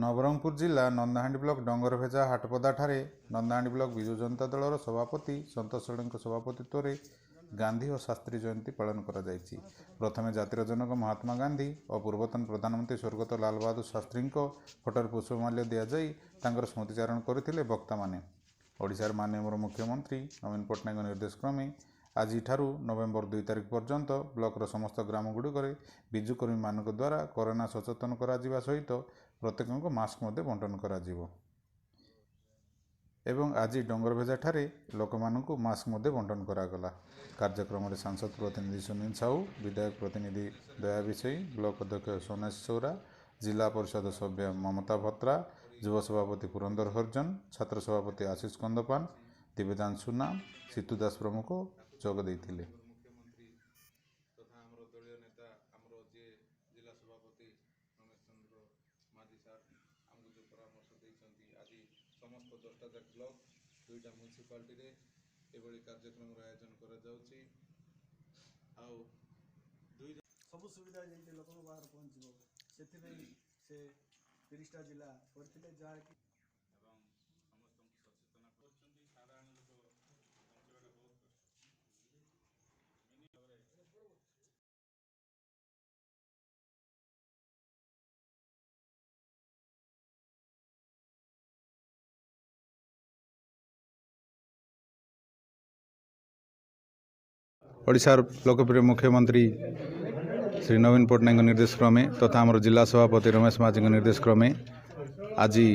ନବରଙ୍ଗପୁର ଜିଲ୍ଲା Nandahandi block Dangarbheja ହାଟପଦାଠାରେ Nandahandi block Biju Janata ଦଳର ସଭାପତି ସନ୍ତୋଷ ଷଡ଼ଙ୍ଗୀଙ୍କ ସଭାପତିତ୍ୱରେ ଗାନ୍ଧୀ ଓ ଶାସ୍ତ୍ରୀ ଜୟନ୍ତୀ ପାଳନ କରାଯାଇଛି। ପ୍ରଥମେ ଜାତିର ଜନକ ମହାତ୍ମା ଗାନ୍ଧୀ ଓ ପୂର୍ବତନ ପ୍ରଧାନମନ୍ତ୍ରୀ ସ୍ୱର୍ଗତ ଲାଲବାହାଦୁର ଶାସ୍ତ୍ରୀଙ୍କ ଫଟୋରେ ପୁଷ୍ପମାଲ୍ୟ ଦିଆଯାଇ ତାଙ୍କର ସ୍ମୃତିଚାରଣ କରିଥିଲେ ବକ୍ତାମାନେ। ଓଡ଼ିଶାର ମାନ୍ୟବର ମୁଖ୍ୟମନ୍ତ୍ରୀ ନବୀନ ପଟ୍ଟନାୟକଙ୍କ ନିର୍ଦ୍ଦେଶ କ୍ରମେ ଆଜିଠାରୁ ନଭେମ୍ବର 2 ତାରିଖ ପର୍ଯ୍ୟନ୍ତ ବ୍ଲକର ସମସ୍ତ ଗ୍ରାମଗୁଡ଼ିକରେ ବିଜୁ କର୍ମୀମାନଙ୍କ ଦ୍ୱାରା କରୋନା ସଚେତନ କରାଯିବା ସହିତ ପ୍ରତ୍ୟେକଙ୍କୁ ମାସ୍କ ମଧ୍ୟ ବଣ୍ଟନ କରାଯିବ ଏବଂ ଆଜି ଡଙ୍ଗରଭେଜାଠାରେ ଲୋକମାନଙ୍କୁ ମାସ୍କ ମଧ୍ୟ ବଣ୍ଟନ କରାଗଲା। କାର୍ଯ୍ୟକ୍ରମରେ ସାଂସଦ ପ୍ରତିନିଧି ସୁନୀଲ ସାହୁ, ବିଧାୟକ ପ୍ରତିନିଧି ଦୟା ବିଷୋୟୀ, ବ୍ଲକ ଅଧ୍ୟକ୍ଷ ସୋନେଶ ସୌରା, ଜିଲ୍ଲା ପରିଷଦ ସଭ୍ୟ ମମତା ଭତ୍ରା, ଯୁବ ସଭାପତି ପୁରନ୍ଦର ହରିଜନ, ଛାତ୍ର ସଭାପତି ଆଶିଷ କନ୍ଦପାନ, ଦିବ୍ୟଦାନ ସୁନା, ସିତୁ ଦାସ ପ୍ରମୁଖ ଯୋଗ ଦେଇଥିଲେ। ମୁଖ୍ୟମନ୍ତ୍ରୀ ତଥା ଆମର ଦଳୀୟ ନେତା, ଆମର ଯିଏ ଜିଲ୍ଲା ସଭାପତି ରମେଶ ଚନ୍ଦ୍ର ମାଝୀ ସାର୍ ଆମକୁ ଯେଉଁ ପରାମର୍ଶ ଦେଇଛନ୍ତି, ଆଜି ସମସ୍ତ 10ଟା ଯାକ ବ୍ଲକ, 2ଟା ମ୍ୟୁନିସିପାଲିଟିରେ ଏଭଳି କାର୍ଯ୍ୟକ୍ରମର ଆୟୋଜନ କରାଯାଉଛି। ଆଉ ଦୁଇ ସବୁ ସୁବିଧା ଯେମିତି ଲୋକଙ୍କ ପାଖରେ ପହଞ୍ଚିବ, ସେଥିପାଇଁ ସେ 30ଟା ଜିଲ୍ଲା କରିଥିଲେ, ଯାହାକି ଏବଂ ସମସ୍ତଙ୍କୁ ସଚେତନ କରୁଛନ୍ତି। ସାଧାରଣ ଲୋକ ବଞ୍ଚିବାଟା ବହୁତ କଷ୍ଟ। ମିନି ଭାବରେ ଓଡ଼ିଶାର ଲୋକପ୍ରିୟ ମୁଖ୍ୟମନ୍ତ୍ରୀ ଶ୍ରୀ ନବୀନ ପଟ୍ଟନାୟକଙ୍କ ନିର୍ଦ୍ଦେଶ କ୍ରମେ ତଥା ଆମର ଜିଲ୍ଲା ସଭାପତି ରମେଶ ମାଝୀଙ୍କ ନିର୍ଦ୍ଦେଶ କ୍ରମେ ଆଜି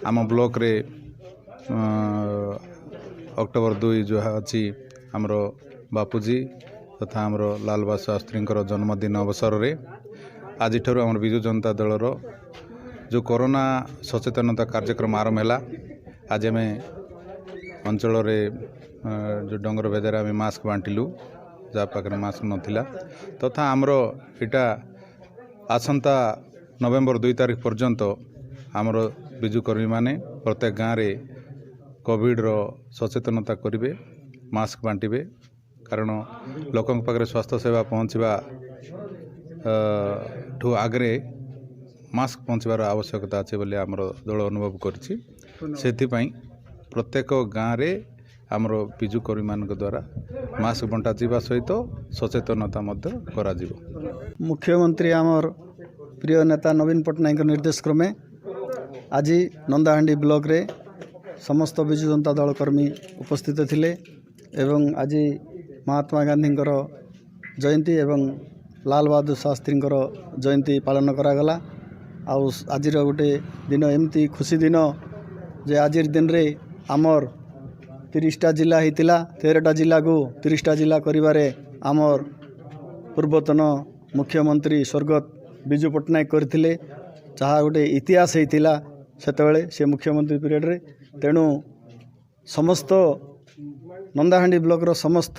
ଆମ ବ୍ଲକରେ ଅକ୍ଟୋବର 2 ଯାହା ଅଛି, ଆମର ବାପୁଜୀ ତଥା ଆମର ଲାଲ ବାହାଦୁର ଶାସ୍ତ୍ରୀଙ୍କର ଜନ୍ମଦିନ ଅବସରରେ ଆଜିଠାରୁ ଆମର ବିଜୁ ଜନତା ଦଳର ଯେଉଁ କରୋନା ସଚେତନତା କାର୍ଯ୍ୟକ୍ରମ ଆରମ୍ଭ ହେଲା। ଆଜି ଆମେ ଅଞ୍ଚଳରେ ଯେଉଁ ଡଙ୍ଗର ଭେଜାରେ ଆମେ ମାସ୍କ ବାଣ୍ଟିଲୁ, ଯାହା ପାଖରେ ମାସ୍କ ନଥିଲା। ତଥା ଆମର ଏଇଟା ଆସନ୍ତା ନଭେମ୍ବର 2 ତାରିଖ ପର୍ଯ୍ୟନ୍ତ ଆମର ବିଜୁ କର୍ମୀମାନେ ପ୍ରତ୍ୟେକ ଗାଁରେ କୋଭିଡ଼ର ସଚେତନତା କରିବେ, ମାସ୍କ ବାଣ୍ଟିବେ। କାରଣ ଲୋକଙ୍କ ପାଖରେ ସ୍ୱାସ୍ଥ୍ୟ ସେବା ପହଞ୍ଚିବା ଠୁ ଆଗରେ ମାସ୍କ ପହଞ୍ଚିବାର ଆବଶ୍ୟକତା ଅଛି ବୋଲି ଆମର ଦଳ ଅନୁଭବ କରିଛି। ସେଥିପାଇଁ ପ୍ରତ୍ୟେକ ଗାଁରେ ଆମର ବିଜୁ କର୍ମୀମାନଙ୍କ ଦ୍ୱାରା ମାସ୍କ ବଣ୍ଟାଯିବା ସହିତ ସଚେତନତା ମଧ୍ୟ କରାଯିବ। ମୁଖ୍ୟମନ୍ତ୍ରୀ ଆମର ପ୍ରିୟ ନେତା ନବୀନ ପଟ୍ଟନାୟକଙ୍କ ନିର୍ଦ୍ଦେଶ କ୍ରମେ ଆଜି ନନ୍ଦାହାଣ୍ଡି ବ୍ଲକରେ ସମସ୍ତ ବିଜୁ ଜନତା ଦଳ କର୍ମୀ ଉପସ୍ଥିତ ଥିଲେ ଏବଂ ଆଜି ମହାତ୍ମା ଗାନ୍ଧୀଙ୍କର ଜୟନ୍ତୀ ଏବଂ ଲାଲ ବାହାଦୁର ଶାସ୍ତ୍ରୀଙ୍କର ଜୟନ୍ତୀ ପାଳନ କରାଗଲା। ଆଉ ଆଜିର ଗୋଟେ ଦିନ ଏମିତି ଖୁସି ଦିନ ଯେ ଆଜିର ଦିନରେ ଆମର୍ 30ଟା ଜିଲ୍ଲା ହେଇଥିଲା, 13ଟା ଜିଲ୍ଲାକୁ 30ଟା ଜିଲ୍ଲା କରିବାରେ ଆମର୍ ପୂର୍ବତନ ମୁଖ୍ୟମନ୍ତ୍ରୀ ସ୍ୱର୍ଗତ ବିଜୁ ପଟ୍ଟନାୟକ କରିଥିଲେ, ଯାହା ଗୋଟେ ଇତିହାସ ହେଇଥିଲା ସେତେବେଳେ ସେ ମୁଖ୍ୟମନ୍ତ୍ରୀ ପିରିୟଡ଼ରେ। ତେଣୁ ସମସ୍ତ ନନ୍ଦାହାଣ୍ଡି ବ୍ଲକର ସମସ୍ତ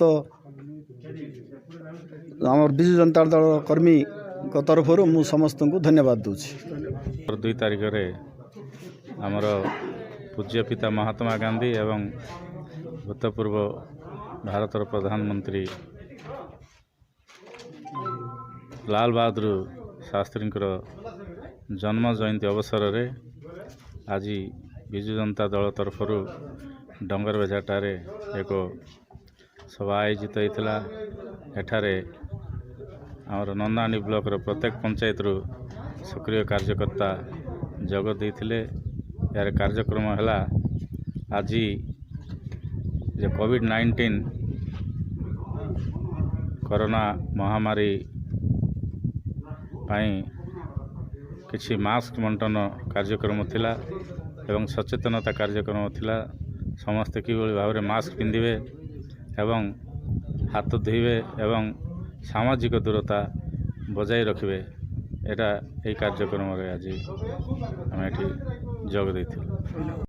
ଆମର ବିଜୁ ଜନତା ଦଳ କର୍ମୀଙ୍କ ତରଫରୁ ମୁଁ ସମସ୍ତଙ୍କୁ ଧନ୍ୟବାଦ ଦେଉଛି। 2 ତାରିଖରେ ଆମର ପୂଜ୍ୟ ପିତା ମହାତ୍ମା ଗାନ୍ଧୀ ଏବଂ ଭୂତପୂର୍ବ ଭାରତର ପ୍ରଧାନମନ୍ତ୍ରୀ ଲାଲ ବାହାଦୁର ଶାସ୍ତ୍ରୀଙ୍କର ଜନ୍ମ ଜୟନ୍ତୀ ଅବସରରେ ଆଜି ବିଜୁ ଜନତା ଦଳ ତରଫରୁ ଡଙ୍ଗରଭେଜାଠାରେ ଏକ ସଭା ଆୟୋଜିତ ହୋଇଥିଲା। ଏଠାରେ ଆମର ନନ୍ଦାହାଣ୍ଡି ବ୍ଲକର ପ୍ରତ୍ୟେକ ପଞ୍ଚାୟତରୁ ସକ୍ରିୟ କାର୍ଯ୍ୟକର୍ତ୍ତା ଯୋଗ ଦେଇଥିଲେ। ଏହାର କାର୍ଯ୍ୟକ୍ରମ ହେଲା ଆଜି ଯେ କୋଭିଡ଼-19 କରୋନା ମହାମାରୀ ପାଇଁ କିଛି ମାସ୍କ ବଣ୍ଟନ କାର୍ଯ୍ୟକ୍ରମ ଥିଲା ଏବଂ ସଚେତନତା କାର୍ଯ୍ୟକ୍ରମ ଥିଲା। ସମସ୍ତେ କିଭଳି ଭାବରେ ମାସ୍କ ପିନ୍ଧିବେ ଏବଂ ହାତ ଧୋଇବେ ଏବଂ ସାମାଜିକ ଦୂରତା ବଜାୟ ରଖିବେ, ଏଇଟା ଏହି କାର୍ଯ୍ୟକ୍ରମରେ ଆଜି ଆମେ ଏଠି ଯୋଗ ଦେଇଥିଲୁ।